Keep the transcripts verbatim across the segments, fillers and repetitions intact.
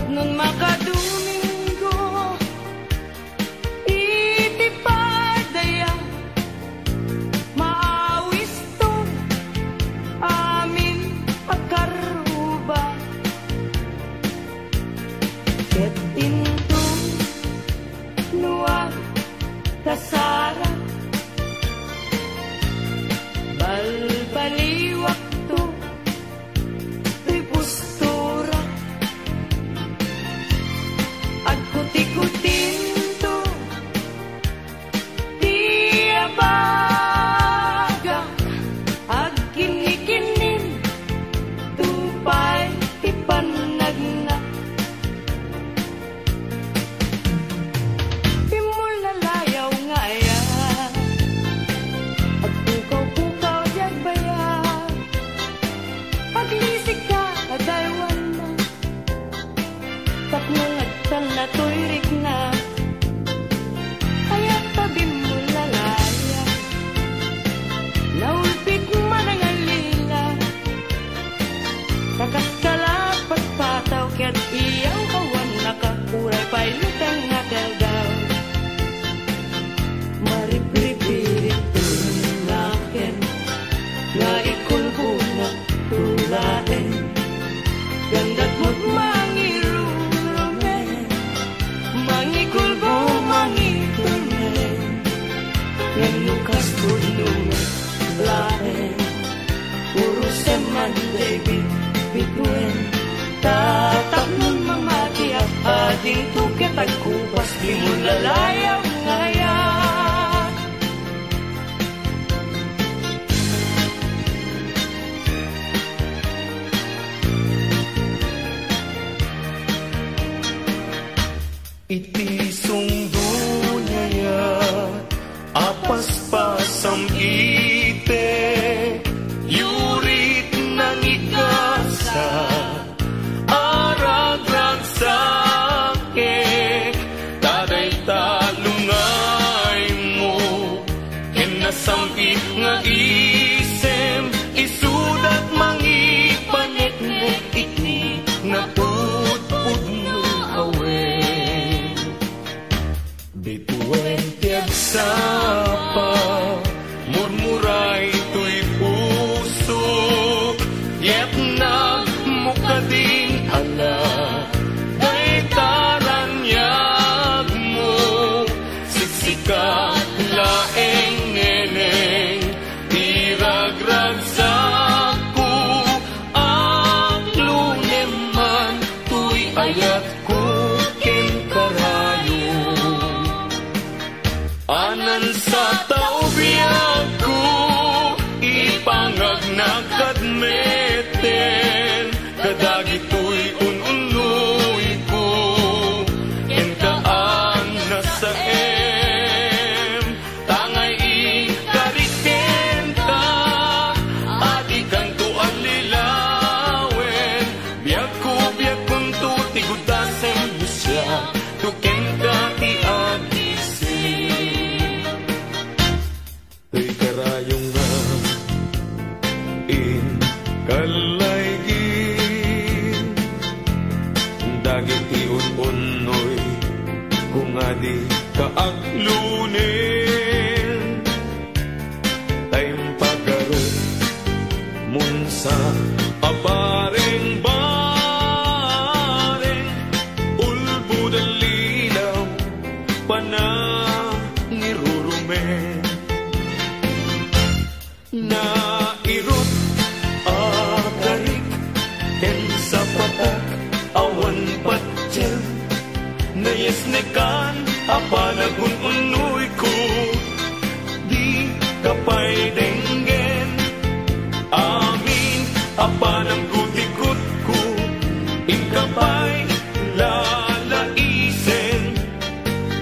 Non makadomingo iti padaya, maawisto amin a karruba. Ket inton no agkasara, balbaliwakto toy postura. Agkutikutinto ti abagak, agkinnikinninto pay ti pannagna. Bimmulalayaw nga aya, agpukaw-pukaw diay agbayag, aglisig ka a daywanna, tapno ngagtanna toy rikna. Ayat ta bimmulalayaw, naulpit man a ngalila, ta kas kala patpataw ket iyaw awan naka, uray pay luteng nga daldaw. Maripripiritto naken nga ikulbona to laeng, dandat met mangirurumen, mangikulbo, mangitulmen, ngem no kas pudno met laeng, urusem man dagiti bituen. Ta tapno mamatiak, adingto ket agkupas, bimmulalayaw nga aya. Iti sungdo nga aya a paspasam iti yurit nangigasa, aragragsakek, ta dayta lungaymo ken nasam-it nga isem, isudat mangipaneknek iti napudpudno a wen. Bituen ti agsapa, murmuray toy pusok, yetnak mo kadin ala, dayta raniagmo, siksika laeng neneng, ti ragragsakko, aklonenman toy ayat ko ken karayom. Anansa ta biagko, ipangagnak kad meten kadagitoy un-unoyko, kenka a nasaem. Tangay ikarikenka, a dikanto allilawen, biagko, biagkonto ti gudasem, no siak to kenka ti agisem. Toy karayom nga inkalaygin dagiti un-unnoy ko nga di kaaklonen. Ta impagarupmon sa a bareng-bareng, ulbod a lilaw, panangirurumen. Nairut a karik ken sapatak awan patiem, nayesnekan a panagun-unnoyko, dika pay denggen. Amin a pananggutikutko, inka pay lalaisen.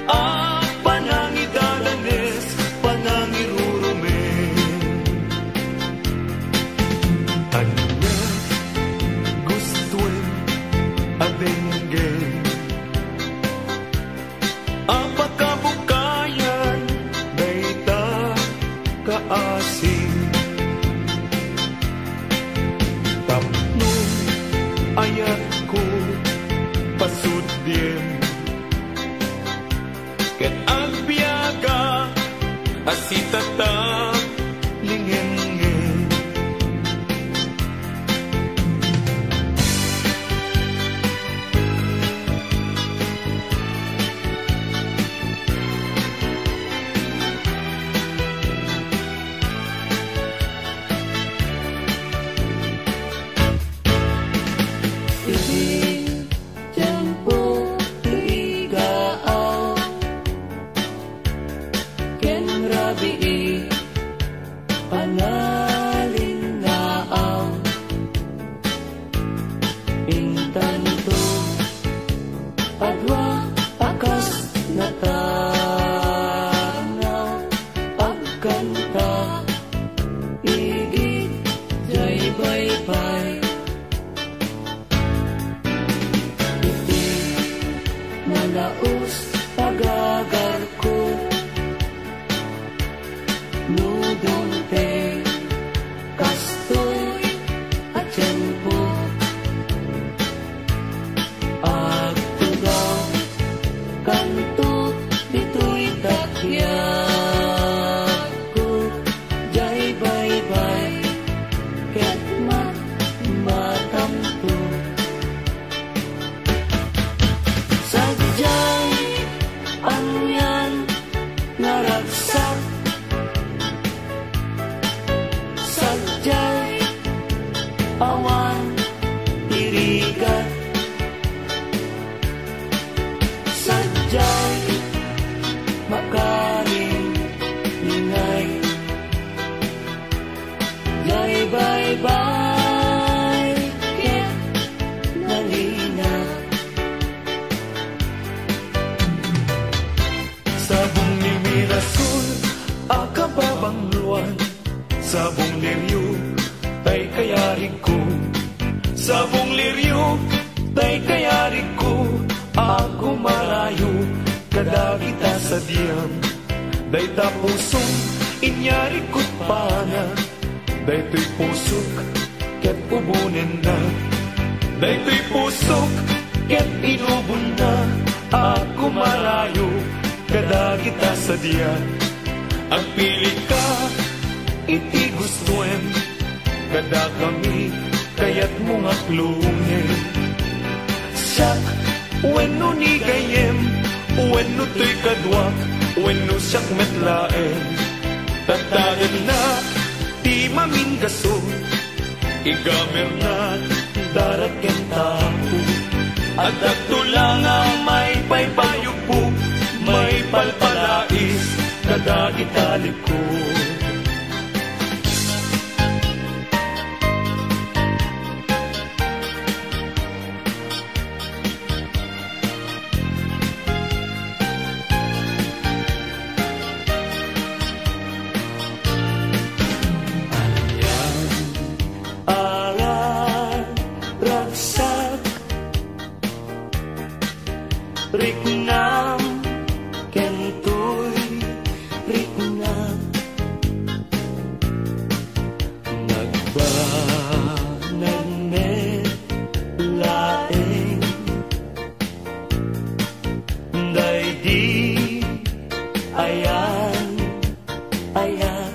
A panangidadanes, panangirurumen. Ania gustoen a denggen? A pakabukayan dayta kaasi. Tapno ayatko Sitata, lingenngen. Iti tiempo ti igaaw ken rabii a nalinnaaw. Intanto, adua a kas natanaw, agkanta, igid, jay baybay. Iti nalaus a gagarko, no dumteng kastoy a tiempo, agtugaw kanto ditoy takiagko, jay baybay ket matmatamto. Sadiay anian nga ragsak, sadiay awan ti rigat, sadiay makariningay. Jay baybay ket nalina. Sabong ni Mirasol a kababangloan, sabong lirio tay kayarigko, sabong lirio tay kayarigko, agumarayo kadagita sadiam. Dayta pusom inyarigko pana, daytoy pusok ket ubonenna, daytoy pusok ket inubonna, agumarayo kadagita sadia. Agpilika iti gustoem, kadakami kayatmo nga klongen. Siak wenno ni gayyem, wenno toy kaduak, wenno siak met laeng. Tatagennak ti maminggaso, igamernak darak ken tapo. Adda to la nga maipaypayuppo, maipalpalais kadagita likod. Anian a ragsak, riknam ken toy riknam. Nagbanag met laeng daydi ayan, ayan.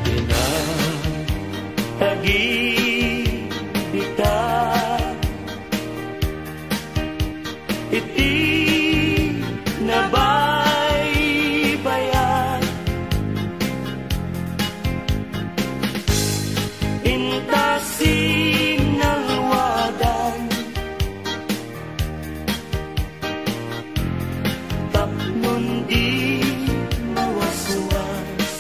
Pinatagibita iti nabaybayan. Inta sinalwadan tapno di mawaswas.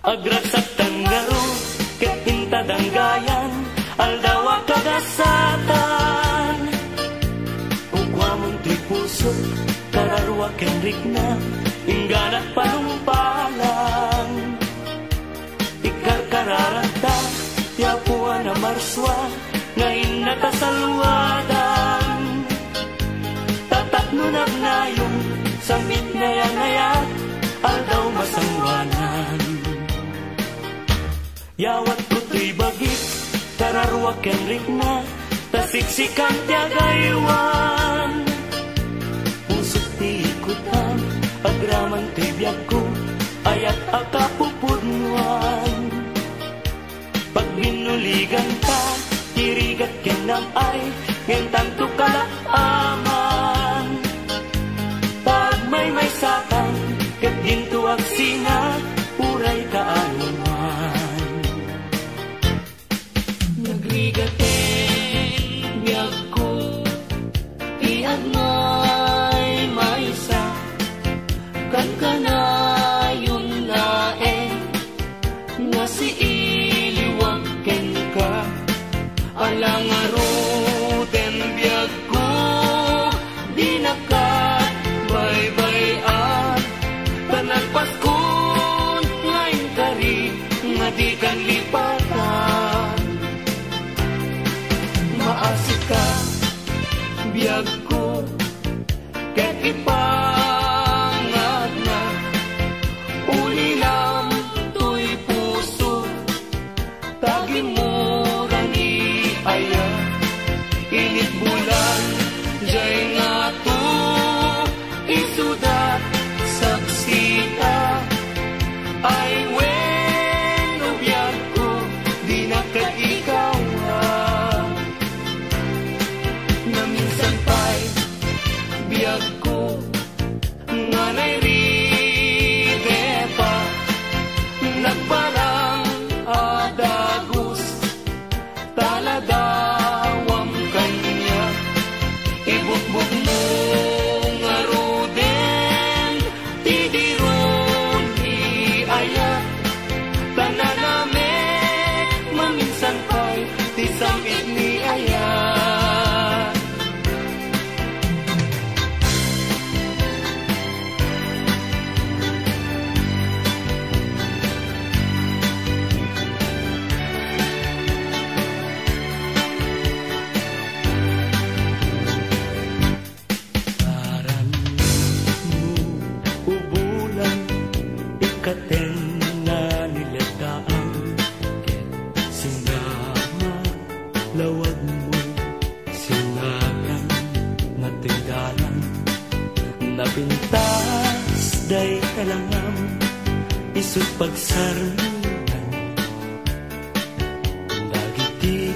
Agragsak tan ngarud ket inta danggayan, aldaw a kagasatan. Kukuamon toy pusok, kararua ken rikna, ingganak panungpalan. Ikarkararagta ti apuan a Marsua, nga inna ta salwadan. Ta tapno nagnayon, sammit nga ayan-ayat, aldaw masangoanan. Yawatko toy bagik, kararua ken rikna, ta siksikan ti agaywan. Pusok ti Agraman ti biagko, ayat a kapupudnoan. Pagbinnuligan ta, irigat ken nam-ay, ngem tanto kalak-aman. Pagmaymaysakan, ket dinto agsina, uray kaanuman. Nagrigat ti biagko, ti agmaymaysa, kankanayon laeng, nga siiliwak kenka. Ala ngaruden biagko, dinaka baybay-an, ta nalpaskon nga inkari nga dikan lipatan. Maasitka, biagko, ket ipangadna, ulilam toy puso, ta gimmuran ni aya. Init bulan, jay ngato, isuda, saksita. Ay wenno biagko, dinak ikaw, ah. Naminsan pay, biagko, nga nairite pa, nagbarang a dagus, taladawam kaniak. Ibukbukmo ngaruden ti diron ni aya, ta nanamek maminsan pay ti sam-it ni aya. Aramidmo, ubulan, ikkaten nga nileddaang, ket sinama lawagmo, sinakam nga ti dalan, napintas dayta langam, isut' pagsarnudan. Dagiti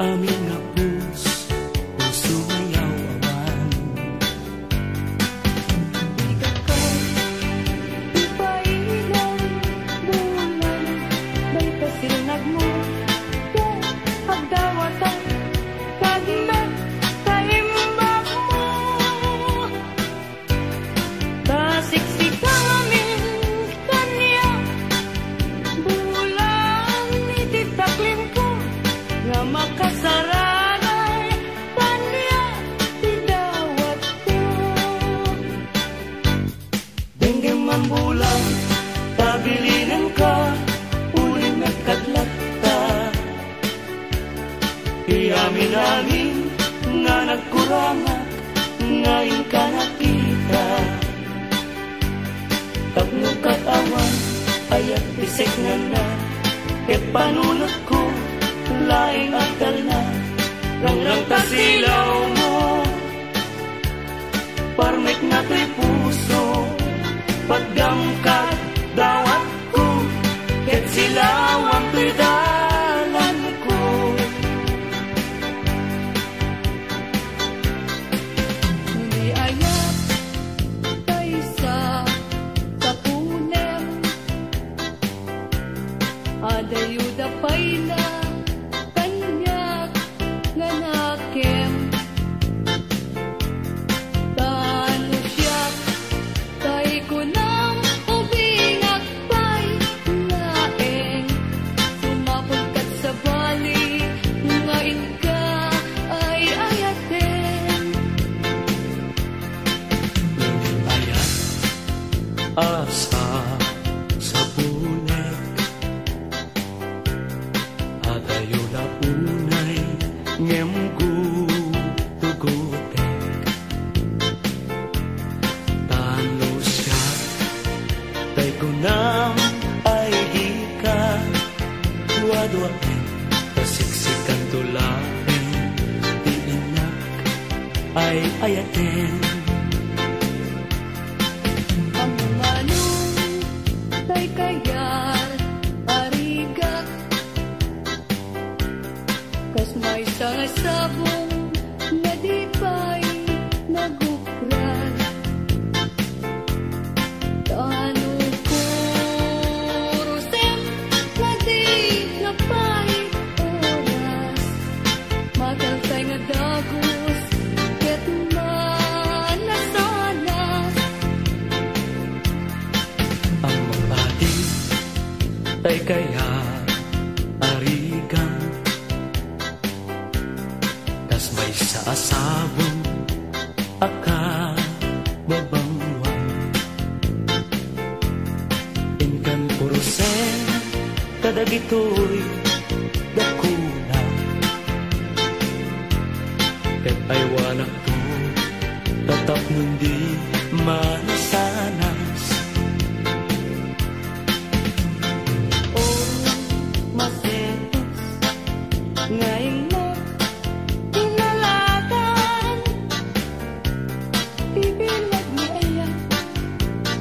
amin nga pus-, puso nga yaw-awan. Dika kay ipailan, bulan, dayta sirnagmo, ket agdawatak, tagna, kaimbagmo. Ta siksikamin kaniak, bulan iti taklimko, nga makasaragay kaniak ti dawatko. Denggem man bulan, ta bilinenka, uling nagkadlatta. Ti amin-amin nga nagkurangak nga inka nakita. Tapno kat-awan, ayat ti seknanna, ket panunotko laeng agtalna. Rangrang ta silawmo, parmekna toy puso, pagdamkat dawatko, ket silawam toy dalanko. Ni ayat, kaysa tapunem, adayo da payna kaniak nga nakem. Ta no siak, tay kunam, ubingak pay laeng, sumapul kad sabali nga inka ay-ayaten. Ayat a sa-, sapunek, adayo la unay ngem gutugutek. Ta no siak, tay kunam ay dika duaduaen, ta siksikanto laeng ti innak ay-ayaten. tay kayat a rigat, kas maysa nga sabong nga di pay nagukran. Tano kurusem nga di napay oras, makalkay nga dagus ket manasanas. Ammok padi tay kayat a rigat, kas maysa a sabong a kababanguan. Inkan purusen kadagitoy dakuna, ket aywanakto tapno di manasanas. Oro, masetos, nga innak inalatan. Bibilag ni aya,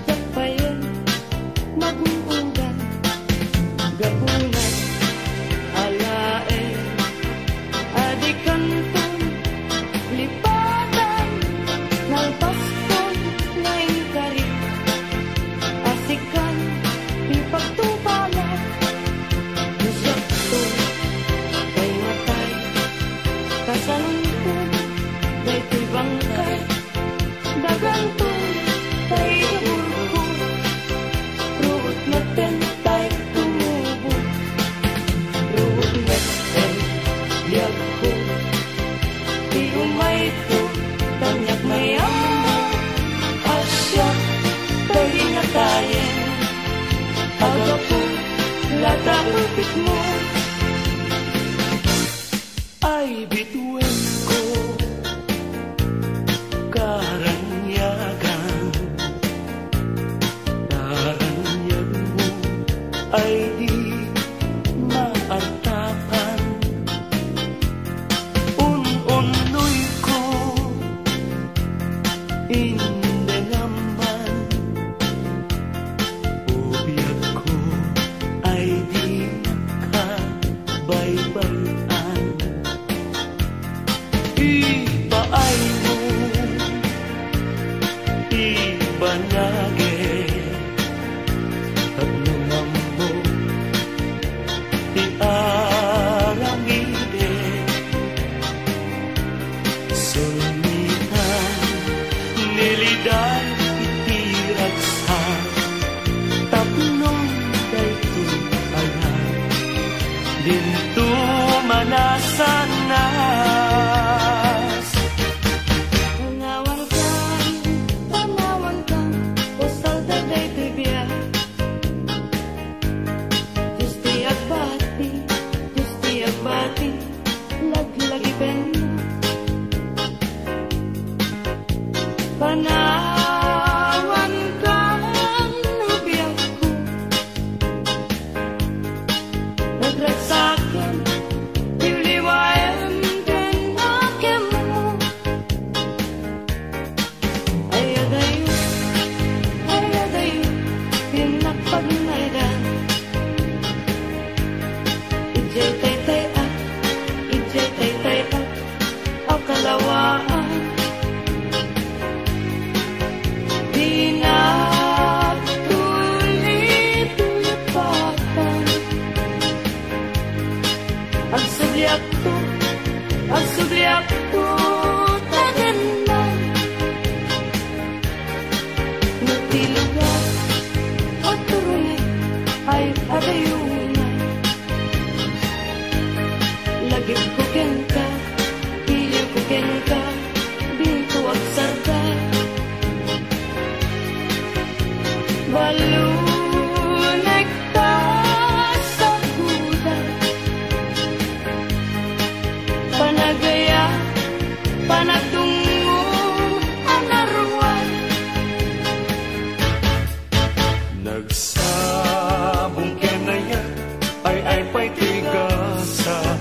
dakpayen, magungudan. Gapunan, alaen, a dikanton lipatan, nalpaskon nga inkari, a sikan ipagtupana. Siakto tay matay, kasanonton daytoy bangkay. Daganto tay iburko, ruot metten tay tumubo, ruot metten biagko. Ti umayko, kaniak mayammo, a siak tay natayen, a gapu la ta ulpitmo. Ay, bituenko, karanyagan, karanyagmo, ay di maartapan. Un-unnoyko, indengam man, o biagko, ay di nakabaybay-an. Ipaaymo, ibanagek, tapno mammok ti aramidek. Sulmitan, nilidan iti ragsak, tapno daytoy a aya, dinto manasanas. Panawankan, panawankan, usal ta daytoy biag. Diyos ti agbati, Diyos ti agbati, laglagipenna. Panawankan, biagko, nagragsaken, liwliwaem ken akemmo. Ay adayo, ay adayo, ti nakpagnaedan. Idiay taytay-ak, idiay taytay-ak a kalawaan. Dinak tulipatan. Agsubliakto, agsubliakto, taganna. No ti lugar a turungek ay adayona, lagipko kenka, iliwko kenka, dinto agsarda. Balunek ta saguda. Panagaya, panagdungngo a naruar. Nagsabong ken aya, ay-ay pay ti gasa.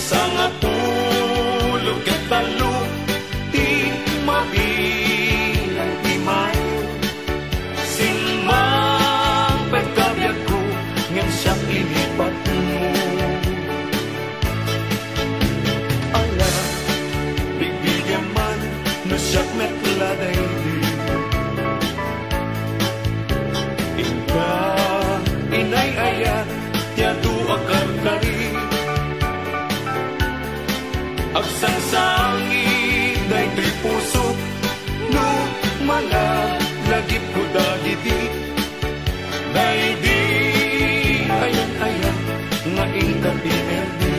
Sangapulo ket tallo ti mabilang ti Mayo. Simmangpet ka biagko, ngem siak inipatmo. Ala, bigbigen man no siak met la daydi. Inka, inay aya, ti adu a karkari. Agsangsangit daytoy pusok no mangalagipko dagiti daydi ayan-ayan nga inka ti erdi.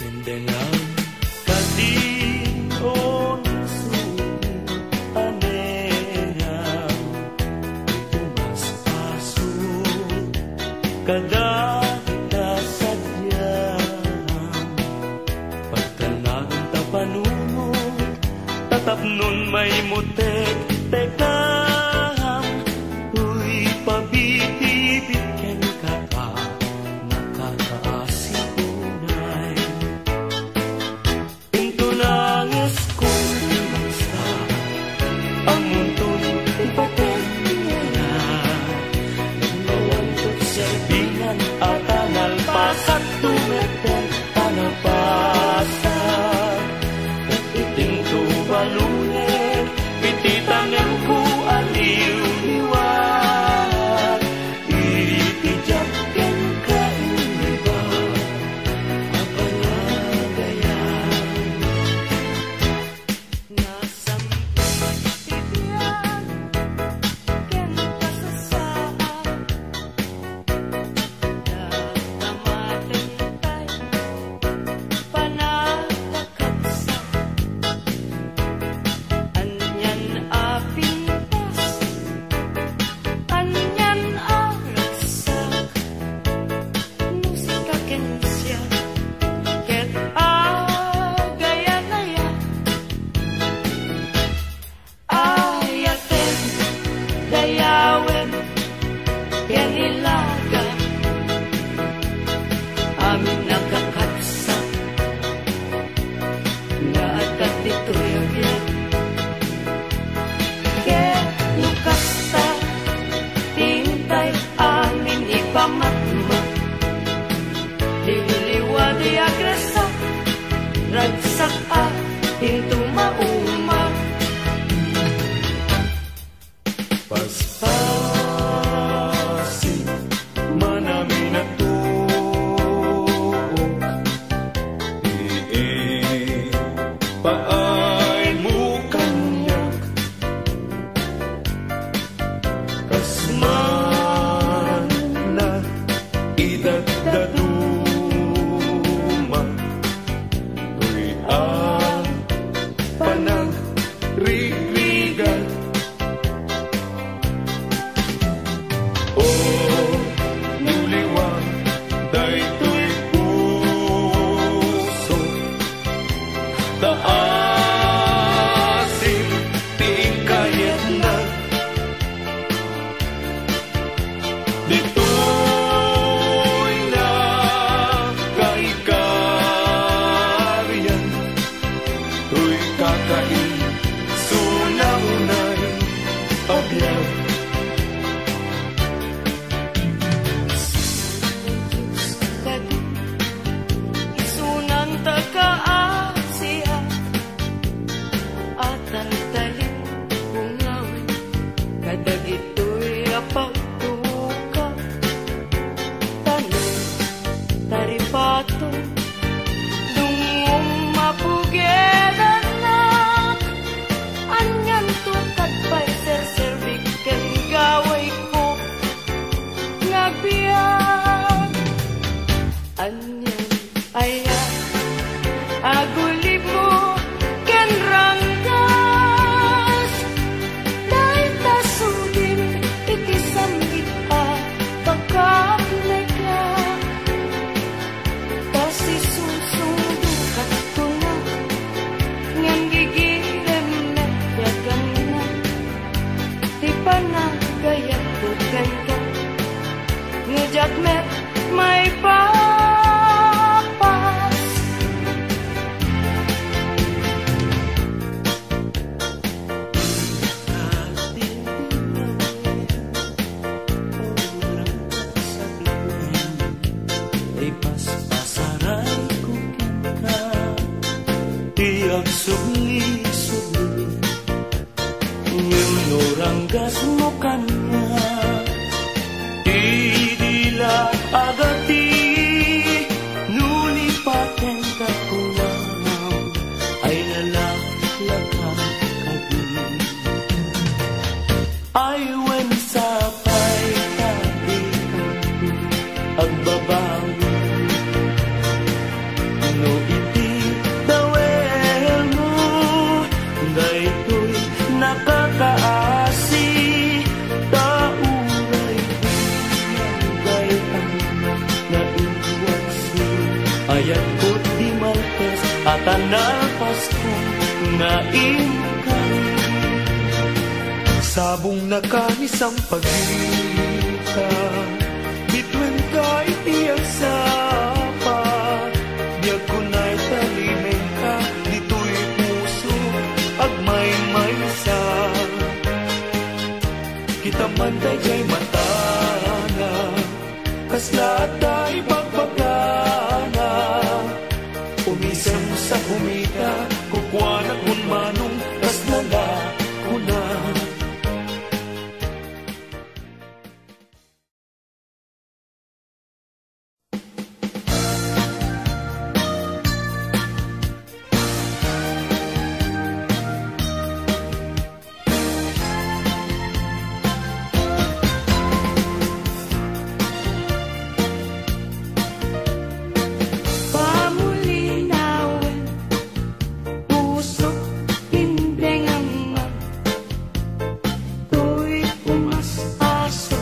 Tendengam, kadin-on suni, anerang, itumaspaso, kadagita sadiam, pagtanagem ta panunot, tatapnon maimutek, tekam, uy, pabitibit kenka a nakakaasi unay. Inton nangiskon ti maysa, ammonton ti pateng ni Ana. Awan ti serbingan a ta nalpasak tumetten a napasak. Itinto balunek, iti tangengko a liwliwat. Iti diak kenka inibag a panagayam. Nasampay ti biag ken kasasaad. Nagpamatengpay panagkakabsat. Anian a pintas, anian a ragsak, no sika ken siak ket agayagayat. Ayatem, dayawem, ken ilagak, amin a kakabsat nga adda ditoy a biag. Ket no kasta, ti intay amin ipamatmak. Liwliwa ti agrasa, ragsak a inton mauma. Paspasi, manaminatuok, ipaaymo kaniak. Kas mana idadaduma, toy a panagrigrigat. O, no liwa daytoy puso, ta asim ti inkayatna. Ditoy nakaikarian, toy kakaisuna unay a biag. Kadi, isunanta kaasian. Kasno kaniak, idi la agati, no lipaten ta kunam, ay nalaklaka kadi. Ay wen sapay ta di agbabawi. No iti dawelmo, daytoy nakakaasi, ta uray diay daytan nga iwaksi. Ayatko ti Martes a ta nalpasko nga inkari. Sabong nakanisampagita, bituen ka iti agsapa, biag kunay ta limenka, ditoy puso agmaymaysa. Kita man daydiay matana, kasla adda ibagbagana, umisem sa kumita, kukuana kun manong kasla la kuna. Pamulinawen, pusok, tindengam, toy umas-aso,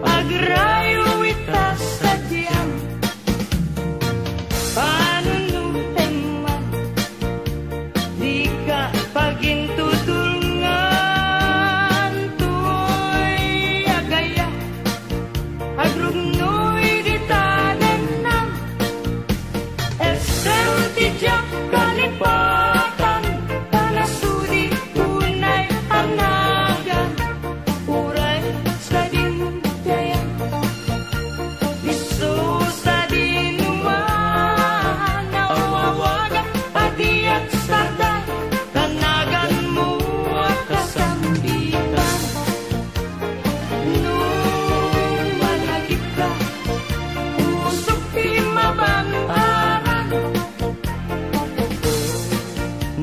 agrayo ita sadiam. Panunutem man, dika pagintutulngan, toy agaya, agrugnoy dita nennam. Essem ti diak kalipatan, panasudi unay a nagan, uray sadin dayan. Isu sadin man a awawagak a diak sarday, ta naganmo a kasambitan. No managipka, pusok ti mabang-aran.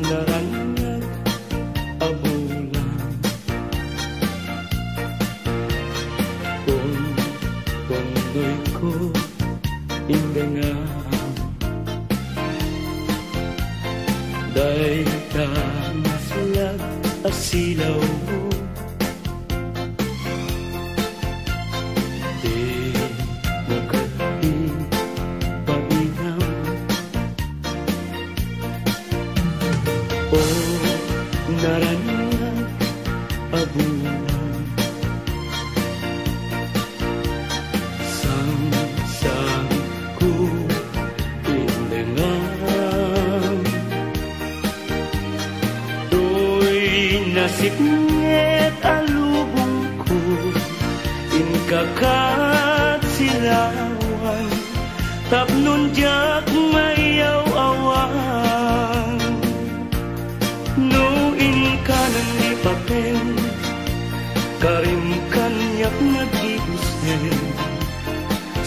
Naraniag a bulan. Kun, kun dayko indengam, dayta maslag a silawmo. Di mo kadi painam. O naraniag a bulan, samsamko ti indengam. Toy nasipnget a lubongko, inka kad silawan, tapno diak mayaw-awan. No inkanen lipaten, karim kaniak nagdibusen.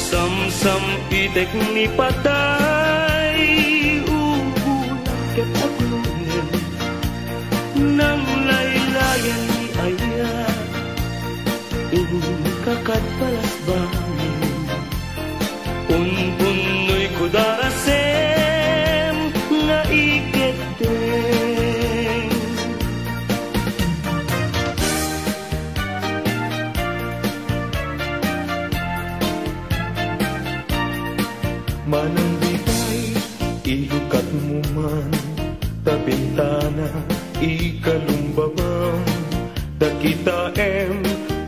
Samsam-itek ni patay, ubulan ket aglungen. Nanglaylayan ni ayat, inka kad palasbangen. Unpunnoyko darasem nga ikeddeng. Manang bitay, ilukatmo man ta bintana, ikalumbabam, ta kitaem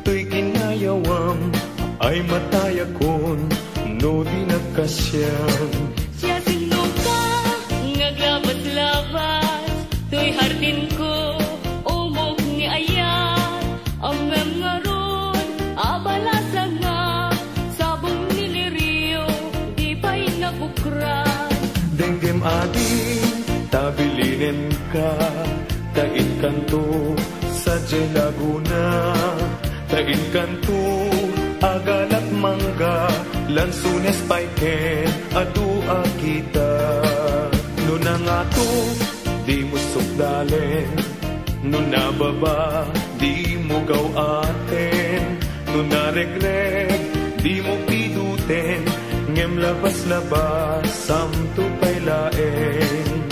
toy kinayawam, ay matayakon no di nagkasian. Siasinoka nga aglabaslabas toy hardinko, umok ni ayat, ammem ngarud a balasangak, sabong ni lirio, di pay nabukran. Denggem adi, ta bilinenka, ta inkanto, Sadiay Laguna, ta inkanto, agalat mangga, lansones pay ken adu a kita. No nangato, dimo sukdalen. No nababa, dimo gaw-aten. No naregreg, dimo piduten. Ngem labas-labas, samto pay laeng.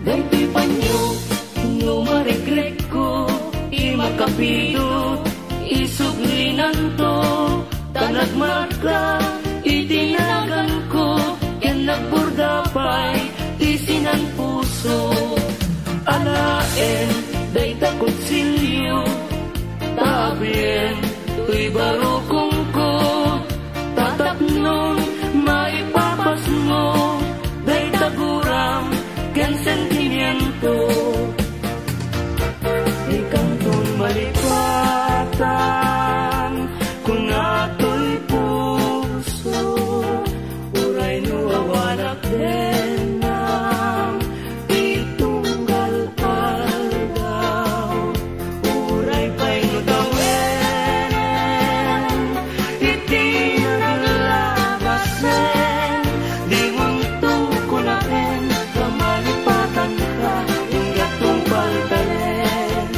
Daytoy panyo, no maregrekko, ti makapidut, isublinanto, ta nagmatka iti naganko, ken nagburda pay ti sinan-puso. Alaen dayta kutsilio, ta abien toy barukongko, ta tapnon maipapasmo dayta guram ken sentimiento. Dikanton malipatan, kuna toy puso, uray no awanak denam ti tunggal aldaw. Uray pay no tawenen iti naglabasen, dimonto kunaen, ta malipatanka, inggato paltalen.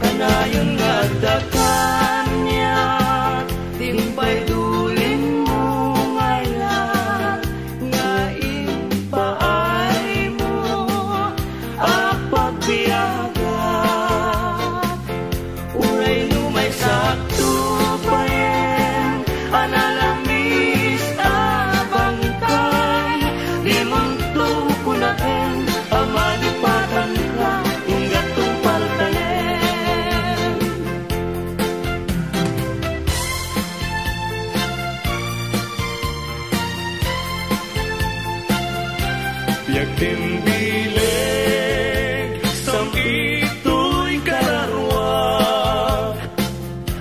Kanayon nga adda kaniak, dimpay dulinmo nga ayat, nga impaaymo a pagbiagat. Uray no maysakto payen a nalamis a bangkay, dimonto kunaen a malipatanka, inggato paltalen. Piagdimbileg sam-itoy kararua,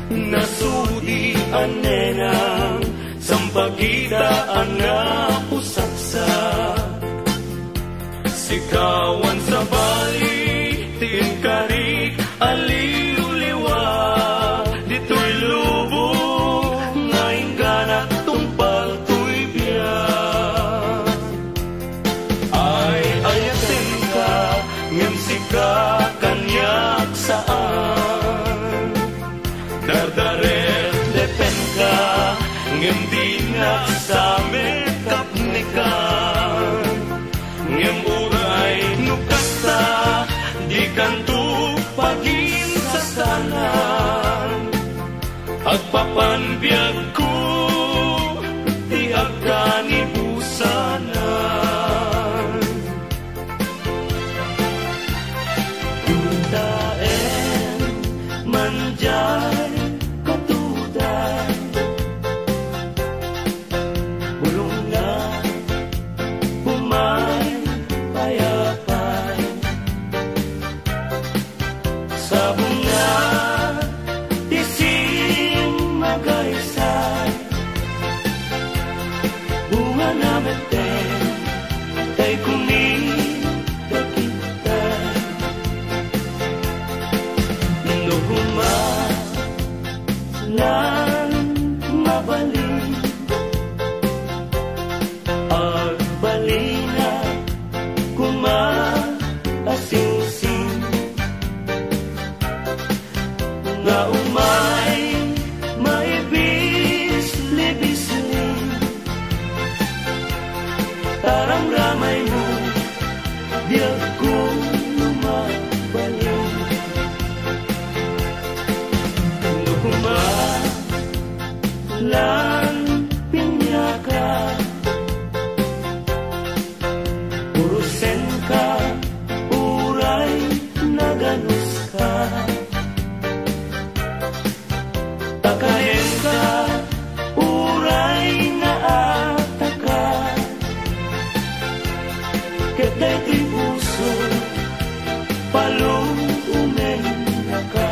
nasudi a nenang, sampagita a napusaksak. Sikawan sabali ti inkarik a liwliwa, ditoy lubong nga ingganak tungpal toy biag. Ay-ayatenka, ngem sika kaniak saan. Dardaretdepenka, ngem dinak sa mekapnekan. Ngem uray no kasta, dikanto paginsasanan. Agpapan biagko ti agkanibusanan. Intaen man diay katuday, bulongna, umay payapay. Sabongna ti simmagaysay, bungana metten tay kumidakitay. No koma lan mabalin, agbalina koma a singsing. Nga umay maibislibisling, taramramaymo, diakko mabalin. No koma lan piniaka, urosenka, uray naganuska. Takaenka, uray naataka. Ket daytoy puso, palumennaka.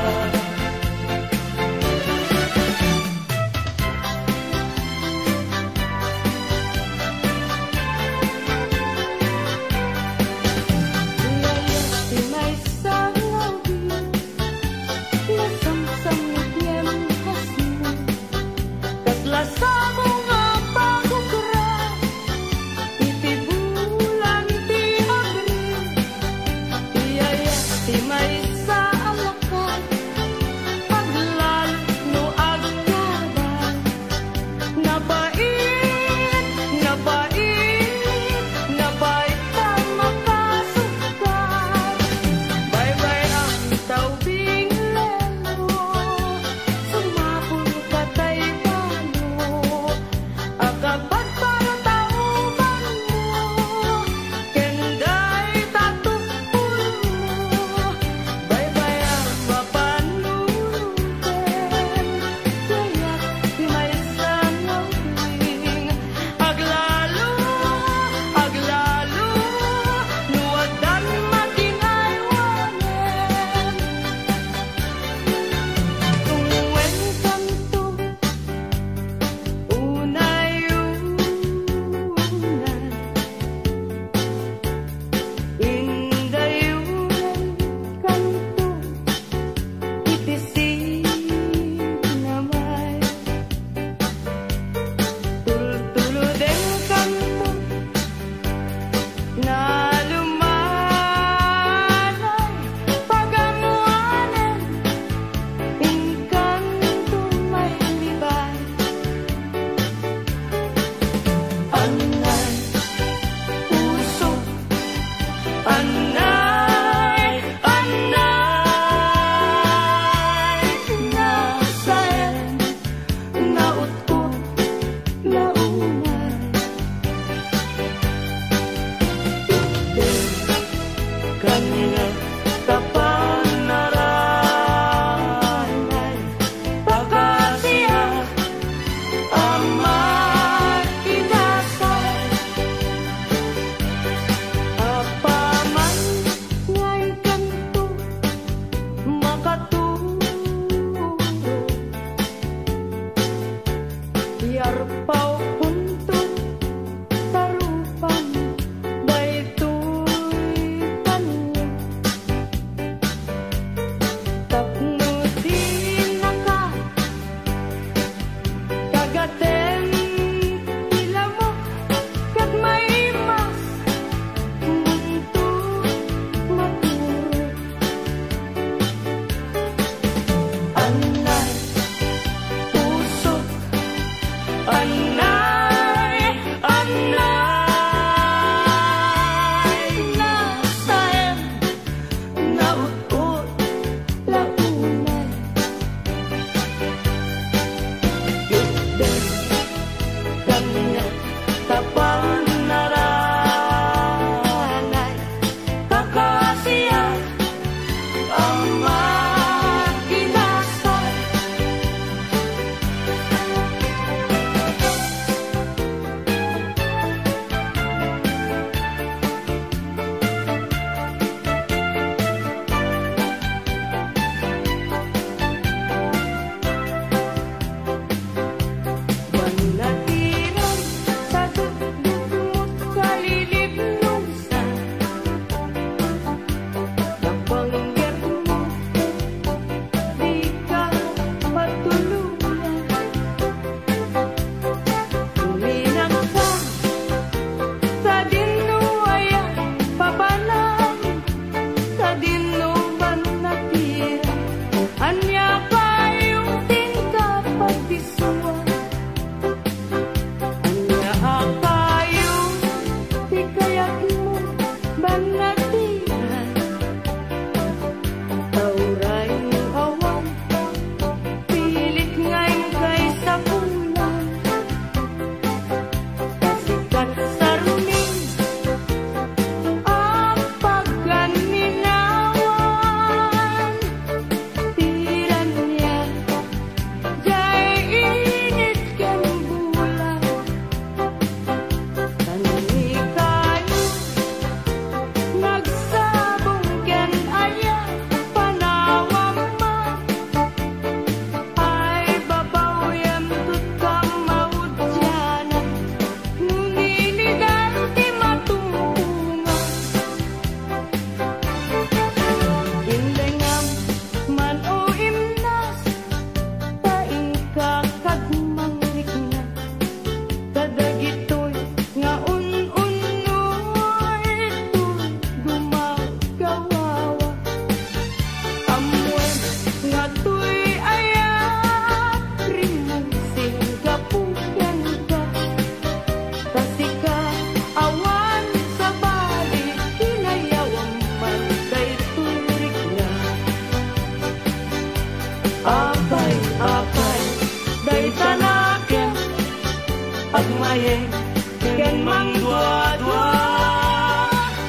Ken mangduadua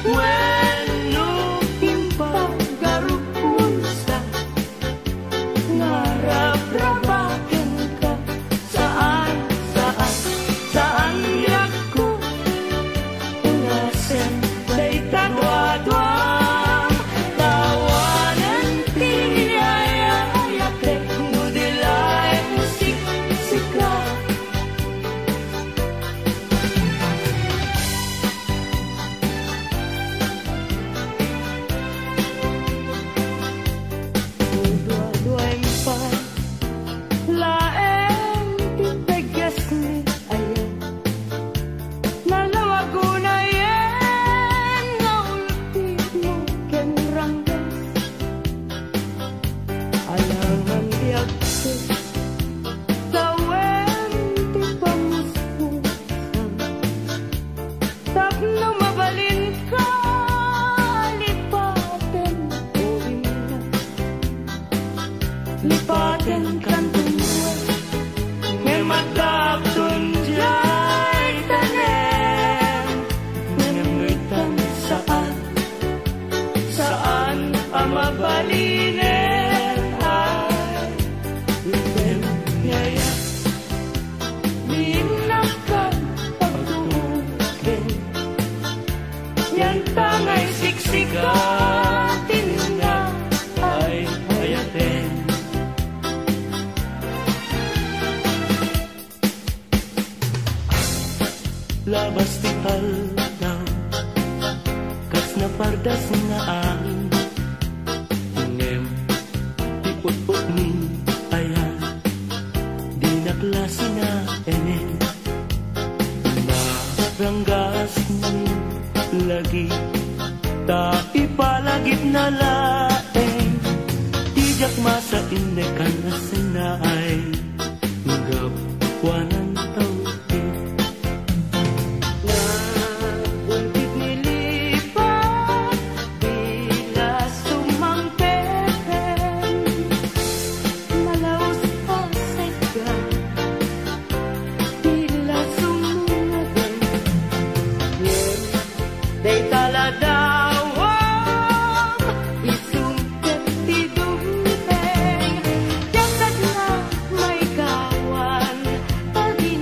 wenno impagarup mo sa nga rabrabakenka. Saan, saan, saan, biagko. Unasem dayta duaduam, tawanen ti ay-ayatek no di laeng siksika. Duaduaem pay laeng ti peggesmi, aya. Nalawagunayen nga ultitmo ken ranggas. Alangan ti agse, tawen ti pamuspusan. Tapno mabalinka lipaten, o inna. Lipaten kanton buwan, ngem adda agton diay tanem. Ngem no itan saan, saan a mabalinen ay, ngem yaya. Ninnakan pagtuken, yan tangay siksika, tinga ay ayaten. Labas ti aldaw, kas napardas nga angin, ngem ti ut-utni aya, dinak la sinaemen. Naranggasmi lagi, ta ipalagipna laeng ti diak masainnekan a sinaay. Gapuanan tawid. Nagulgit ni lipat, di la sumangpeten. Nalaus a sega, di la sumungaden. Ngem dayta la dawam, isungket ti dumteng. Diak ket la maigawan, ta di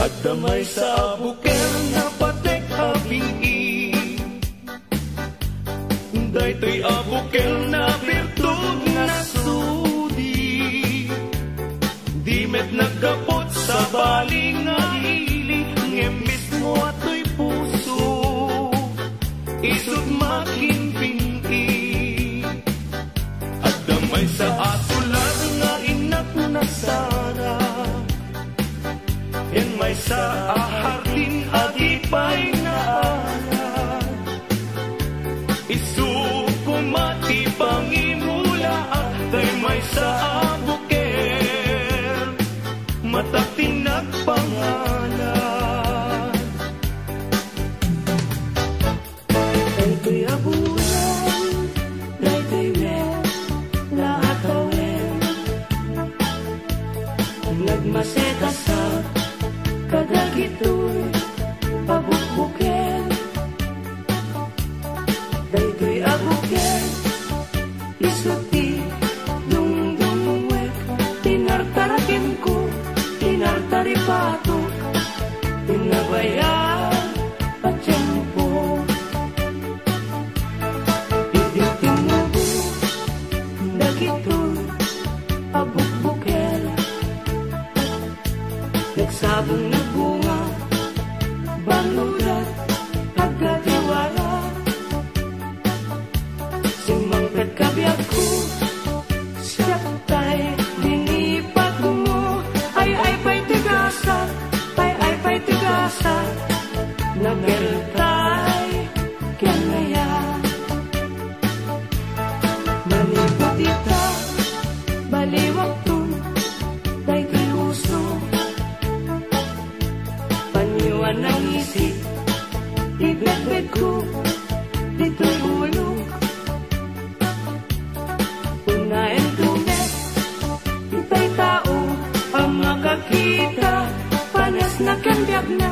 Adda maysa a bukel a napatek a bin-i. Daytoy a bukel a birtud nga sudi. Di met naggapu sabali nga ili, ngem mismo a toy puso, isut' makin bin-i. Adda maysa a tulad nga innak nasara, ken maysa a hardin a di pay naala. Isu koma ti pangimulaak, tay maysa a bukel, mata ti nagpangalan. Daytoy a bulan, daytoy met la a tawen. Nagmasetasak kadagitoy a bukbukel. Daytoy a bukel, isu ti dungdungwek, tinartarakenko, tinartaripatok, tinabayag a tiempo. Idi tinnubo dagitoy a bukbukel, nagsabong nagbunga, bannuda, agadiwara. Simmangpet ka biagko, siak tay linipatmo. Ay, ay pay ti gasa, ay, ay pay ti gasa, nageltay ken aya. Manipud ita, baliwakto daytoy uso. Panyo a nangisip, ibetbetko ditoy ulo. Unaen tumet, itay tao a makakita, panesna ken biagna,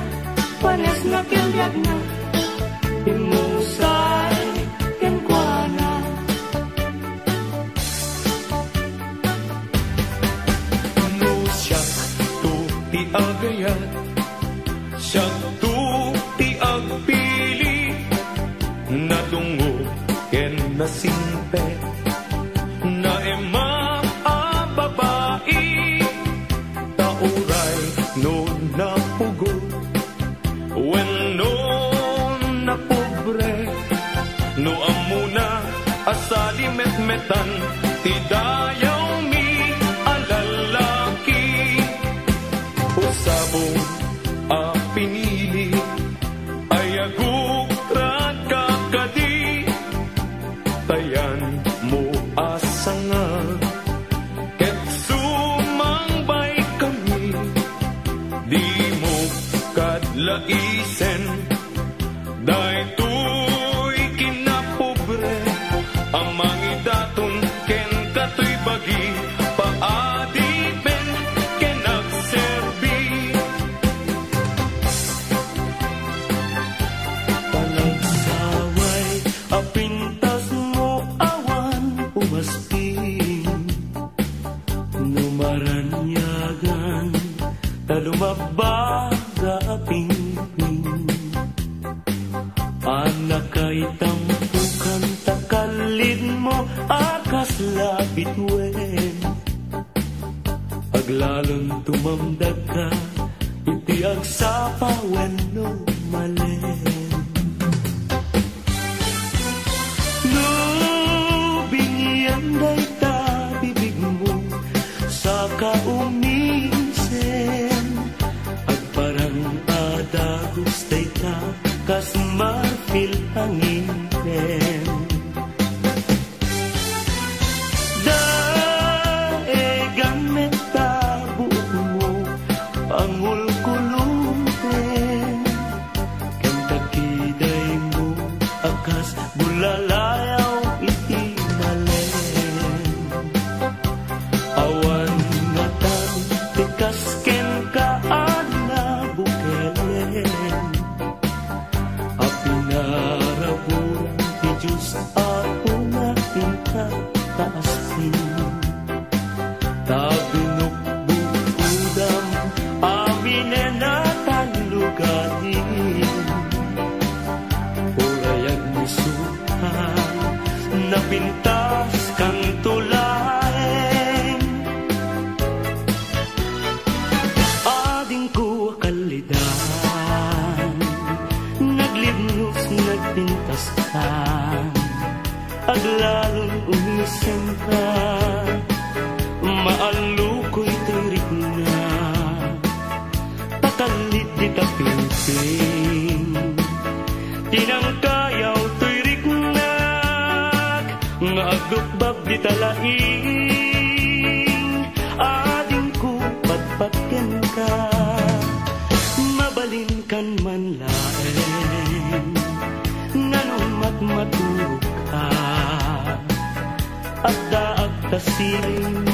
panesna ken biagna, immusay kenkuana. No siakto ti agayat, siakto ti agpili, nadungog ken nasingpet, naemmam a babai, ta uray no napugot wenno napobre, no ammona a salimetmetan ti dayawmi a lalaki. Usabong a pinili, ay agukradka kadi, tayanmo a sanga, ket sumangbaykami, dimo kad laisen. Daytoy kinapobre a mangidaton ken katoy bagi, paadipen ken agserbi. Panagsaway a pintasmo awan umasping. No maranyagan ta lumabbaga a pingping, a nakaitampokan ta kallidmo a kasla bituen. Aglalon tumamdagka iti agsapa wenno malen. No biniyan dayta bibigmo, saka umisen, agparang a dagus dayta kas marfil a ngipen. Daegan met ta buokmo, Ita laing adingko patpatgenka, mabalinkan man laeng nga no matmaturogka, adda agtasiling